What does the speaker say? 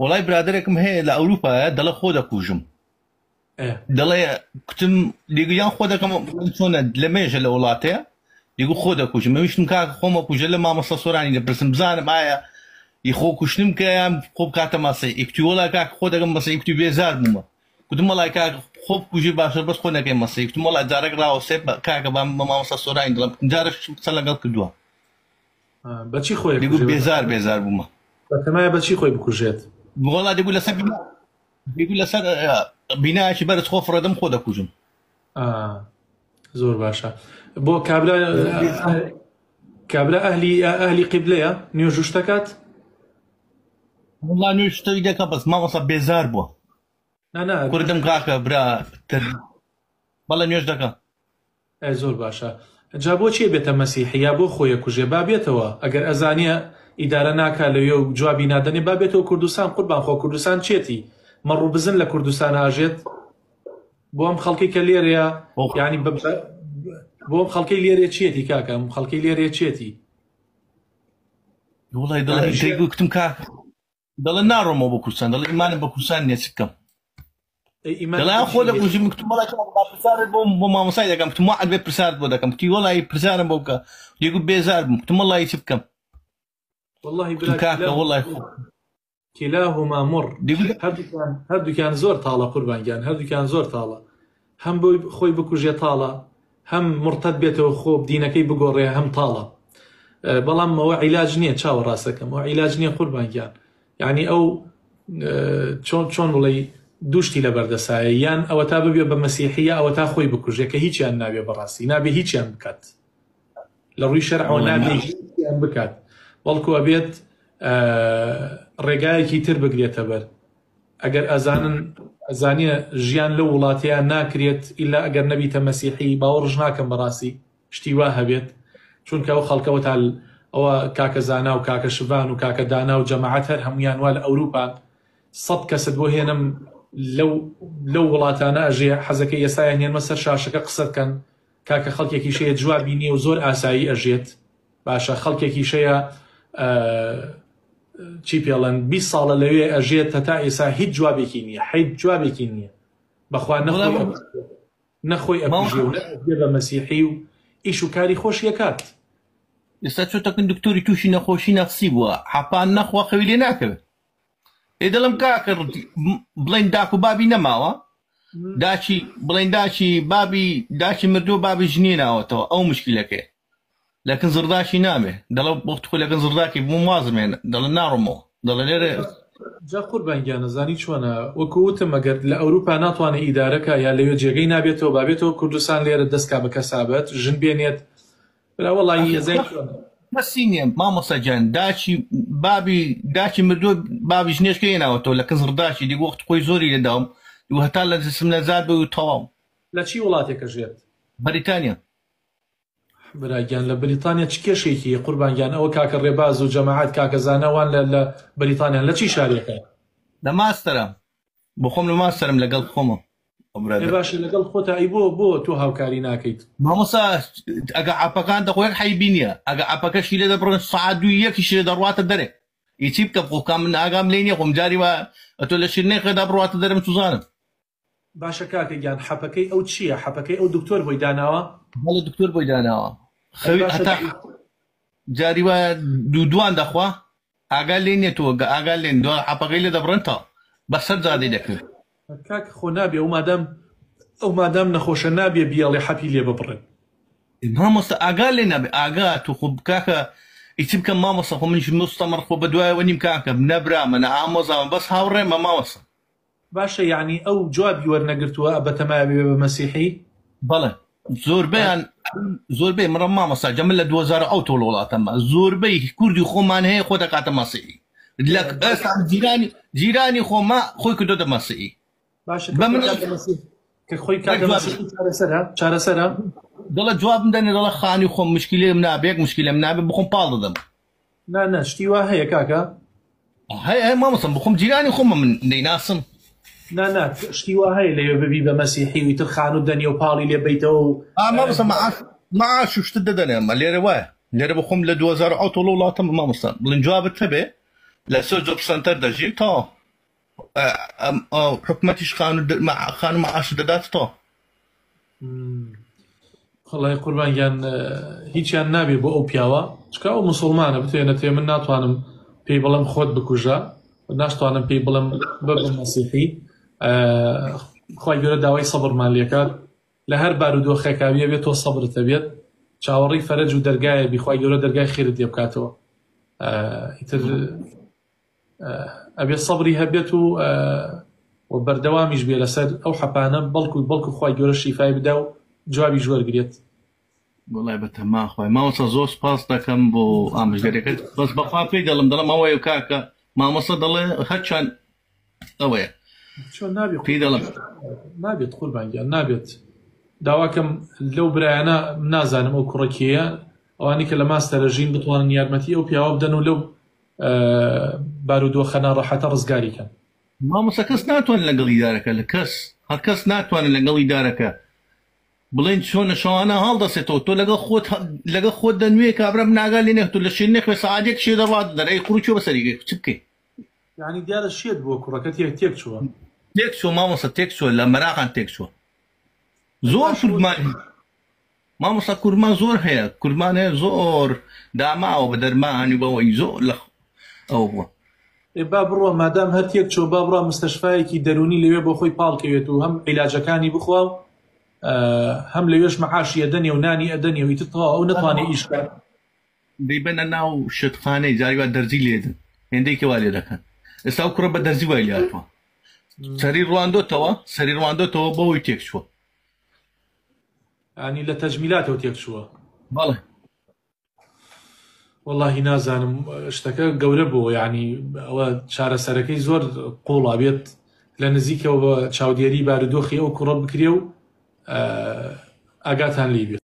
وەڵای برادەرێکم هەیە لە ئەوروپایە دەڵێ خۆ دەکوژم دەڵێ کوتم دیگو یان خۆ دەکەم چۆنە لە مێژە لە وڵاتەیە دیگو خۆ دەکوژم ئەویشتم کاک خۆمە کوژە لە مامۆستا سۆرانی دەپرسم بزانم ئایا ئی خۆ کوشتنم کە یان خۆ بکاتە مەسەی ئیکتی وەڵا کاک خۆ دەکەم مەسەی کوتی بێزار بوومە کوتم وەڵای کاک خۆ بکوژی باشە بەس خۆ نەکەی مەسەی کوتم وەڵا جارێک ڕاوەسێ کاکە با مامۆستا سۆرانی دڵم جارێک قسە لەگەڵ کردووە بەچی خۆی دیگو بێزار بێزار بوومە بەتەمایە بەچی خۆی بکوژێت وەڵا دیگو لەسەر دیگو لەسەر بینایەکی بەرز خۆ فڕێدەم خۆ دەکوژم زۆر باشە بۆ کابرا کابرا ئەهلی ئەهلی قیبلەیە نوێژ و شتەکات وەڵا نوێژ شتەوی دەکا بەس مامۆستا بێزار بووە نا نا کوردم کاکە برا تر بەڵێ نوێژ دەکا ئەی زۆر باشە جا بۆ چی ئەبێتە مەسیحی یا بۆ خۆی ئەکوژێ با بێتەوە ئەگەر ئەزانێ ئیدارە ناکا لەوێ و جوابی نادەنێ با بێتەوە کوردستان قوربان خۆ کوردستان چێتی مەڕ و بزن لە کوردستان ئاژێت بۆ ئەم خەڵکەی کە لێرەیە یانی بە بۆ ئەم خەڵکەی لێرەیە چیەتی کاکە ئەم خەڵکەی لێرەیە چیەتی وڵای دڵ گوتم کاک دەڵێ ناڕۆمەوە بۆ کوردستان دەڵێ ئیمانم بە کوردستان نییە چ بکەم دەڵێ خۆ دەکوژم گوتم وەڵای کاک با پرسیارت بۆ بۆ مامۆستای دەکەم گوتم وەعد بێ پرسیارت بۆ دەکەم گوتی وەڵای پرسیارم بۆ بکە دەیگوت بێزار بووم گوتم وەڵای چ بکەم والله گوتم برا کاکە وەڵای خۆ کلاهما مر دەیگوت هەردووکیان هەردووکیان زۆر تاڵە قوربان گیان هەردووکیان زۆر تاڵە هەم بۆی خۆی بکوژێ تاڵە هەم مڕتەد بێتەوە خۆ دینەکەی بگۆڕێ هەم تاڵە بەڵام ئەوە عیلاج نییە چاوە ڕاستەکەم ئەوە عیلاج نییە قوربان گیان یعنی ئەو چۆن چۆن بڵێ دوشتی لە بەردەسایە یان ئەوە تا ببێ بە مەسیحی یا ئەوە تا خۆی بکوژێ کە هیچیان نابێ بەڕاستی نابێ هیچیان بکات لە ڕووی شەرعەوە نابێ هیچیان بکات بەڵکو ئەبێت ڕێگایەکی تر بگرێتە بەر ئەگەر ئەزانن ئەزانیە ژیان لەو وڵاتەیە ناکرێت ئیلا ئەگەر نەبیتە مەسیحی باوەڕش ناکەم بەڕاستی شتی وا هەبێت چونکە ئەو خەڵکەوە تا ئەوە کاکە زانا و کاکە شڤان و کاکە دانا و جەماعەت هەر هەمویان وا لە ئەوروپان سەد کەست بۆ هێنم لەو لەو وڵاتانە ئەژێ حەزەکەی ئێستایان هێنمە سەر شاشەکە قسە بکەن کاکە خەڵکێکیش هەیە جوابی نییە و زۆر ئاسایی ئەژێت باشە خەڵکێکیش هەیە چی پێڵەن 20 ساڵە لەوێ ئەژێت هەتا ئێسا هیچ جوابێکی نییە حیب جوابێکی نییە بەخوا نەخۆی نەخۆی ئەکوژێ و نە بە مەسیحی و ئیش و کاری خۆشی ئەکات. ئێستا چۆتەکن دکتۆری تووشی نەخۆشی نەفسی بووە حەپان نەخوا خەوی لێ ناکەوێت ئێ دەڵم کاکە بڵێن داک و بابی نەماوە داچی بڵێن داچی بابی داچی مردووە بابی ژنی ناوەتەوە ئەو مشکلەکەی لەکن زڕداشی نابێ دەڵێ وەخت خۆ لەکن زڕداکی بووم وازم هێنا دەڵێ ناڕۆمەوە دەڵێ لێرە جا قوربان گیانە زانی چۆنە وەکو وتم ئەگەر لە ئەوروپا ناتوانێ ئیدارەکە یا لەوێ جێگەی نابێتەوە بابێتەوە کوردستان لێرە دەستکا بە کەسابەت ژن بێنێت برا وەڵی ئەزای چۆنە مەسی نییە مامۆستا گیان داچی بابی داچی مردووە بابی ژنێشکە هێناوەتەوە لە کن زڕداشی دیگە وەخت خۆی زۆری لێداوم و هەتا لە جسم نەجات بوو تەواو لە چی وڵاتێکە ژێت؟ بەریتانیا برا گیان لە بریتانیا چ کێشەیەکی هەیە قوربان گیان ئەوە کاکە ڕێباز و جەماعەت کاکە زانا وان لە لە بریتانیان لە چی شارێکە؟ لە ماستەرە بۆ خۆم لە ماستەرم لەگەڵ خۆمە ئەی باشە لەگەڵ خۆتا ئەی بۆ بۆ تۆ هاوکاری ناکەیت؟ مامۆستا ئەگە عەپەکان دەخۆ یەک حەیبی نییە ئەگە عەپەکەشی لێ دەبڕن سەعات دووی یەکیشی لێ دەڕواتە دەرێ ئی چی بکەم خۆ کام من ئاگام لێی نییە خۆم جاری وا ئەتۆ لە شیرنەی خێدا بڕواتە دەرێ من چوزانم. باشە کاکە گیان حەپەکەی ئەو چییە حەپەکەی ئەو دکتۆر بۆی داناوە؟ بەڵێ دکتۆر بۆی داناوە خەوی هەتا جاری وایە دوو دوان دەخوا ئاگا لێ نیە تۆ ئاگا لێن دو حەپەکەی لێ دەبڕن تا بەسەر جادەی دەکەوێت. کاک خۆ نابێ ئەو مادام ئەو مادام نەخۆشە نابێ بیەڵێ حەپی لێ ببڕن. مامۆستا ئاگا لێ نابێ ئاگا تو خۆ کاکە ئی چ بکەم مامۆستا خۆ منیش مستەمەڕ خۆ بەدوایەوە نیم کاکە نە برامە نە ئامۆزامە بەس هاوڕێمە مامۆستا. باشە یەعنی ئەو جوابی وەرنەگرتووە بەتەمایە ببێ بە مەسیحی؟ بەڵێ زۆربەیان زۆربەی مڕە مامۆستا جا من لە 2007 لە وڵاتەمە زۆربەی کوردی خۆمان هەیە خۆ دەکاتە مەسیحی لە ئێستا جیرانی جیرانی خۆما خۆی کردۆتە مەسیحی باشە بە من کە خۆی کاتە مەسیحی چارەسەرە چارەسەرە دەڵێ جوابم دەنێ دەڵێ خانی خۆم مشکلێم نابێ یەک مشکلێم نابێ بخۆم پاڵ دەدەم نا نا شتی وا هەیە کاکە. هەیە هەیە مامۆستا بخۆم جیرانی خۆمە من دەیناسم. نا نا شتی وا هەیە لەوێ ببی بە مەسیحی و ئیتر خانوت دەنێ و پاڵی لێ بەیتەوە و ئا مامۆستا معاش معاش و شتت دەدەنێ ئەمە لێرە وایە لێرە بخۆم لە 2007 لە وڵاتم مامۆستا بڵێن جوابت هەبێ لە سەر جۆب سەنتەر دەژیم تەواو. حکومەتیش خانوو معاش دەداتەوە. وەڵای قوربان گیان هیچیان نابێ بۆ ئەو پیاوە چکە ئەو مسلمانە بتێ نەتێ من ناتوانم پێی بڵێم خۆت بکوژە ناشتوانم پێی بڵێم بە مەسیحی خی گەورە داوای سەبرمان لێکات لە هەر بارودۆخێکاویە بێت تۆ سەبرت هەبێت چاوەڕێی فەرەج و دەرگایە بی خوای گەورە دەرگای خێرت لێ بکاتەوە ئیتر ئەبێ سەبری هەبێت و و بەردەوامیش بێ لەسەر ئەو حەپانە بەڵکو بەڵکو خوای گەورە شیفای بدا و جوابیش وەرگرێت. وەڵای بەتەما خوای مامۆستا زۆر سپاس دەکەم بۆ ئامۆژگاریەکەت بەس بەخوا پێی دەڵم دەڵم ئەوەیە کاکە مامۆستا دەڵێ هەرچەند ئەوەیە چۆن نابێت پێی دەڵم نابێت قوربان گیان نابێت داواکەم لەو برایانە نازانم ئەو کوڕە کێیە ئەوانی کە لە ماستەرە ژین بتوانن یارمەتی ئەو پیاوە بدەن و لەو بارودۆخە ناڕەحەتە ڕزگاری کەن. مامۆستا کەس ناتوانێت لەگەڵ ئیدارەکە لە کەس هەر کەس ناتوانێت لەگەڵ ئیدارەکە بڵێن چۆنە شەوانە هەڵدەسێتەوە تۆ لەگەڵ خۆت لەگەڵ خۆت دەنوێ کابرا من ئاگا لێ نیە تۆ لە شێر نەخوێ سەعات یەک شێ دەڕوات دەرەی قوڕی چۆ بەسەری چ بکەی یانی دیارە شێت بووە کوڕەکە تێک تێک چووە. تێک چووە مامۆستا تێک چووە لە مەراقان تێک چووە زۆر کوردمان مامۆستا کوردمان زۆر هەیە کوردمان هەیە زۆر داماوە بە دەرمانی بەوەی زۆر لە ئەوە بووە. ئێ با بڕوا مادام هەر تێک چووە با بڕوا مستەشفایەکی دەروونی لەوێ بۆ خۆی پاڵ کەوێت و هەم عیلاجەکانی بخوا و هەم لەوێش مەعاشی ئەدەنێ و نانی ئەدەنێ و ئیتر تەواو ئەو نەتوانێ ئیش کات. دەیبەنە ناو شێتخانەی جاری وا دەرزی لێدن هێندەی کە وا لێ دەکەن ئێستا ئەو کوڕە بە دەرزی وای لێ هاتووە سەری ڕواندۆتەوە سەری ڕواندۆتەوە بەوەی تێک چووە ینی لە تەجمیلاتەوە تێک چووە بەڵێ واللهی نازانم شتەکە گەورە بوو یعنی ئەوە چارەسەرەکەی زۆر قوڵا بێت لە نزیکەوە بە چاودێری بارودۆخی ئەو کوڕە بکرێ و ئاگاتان لی بێت.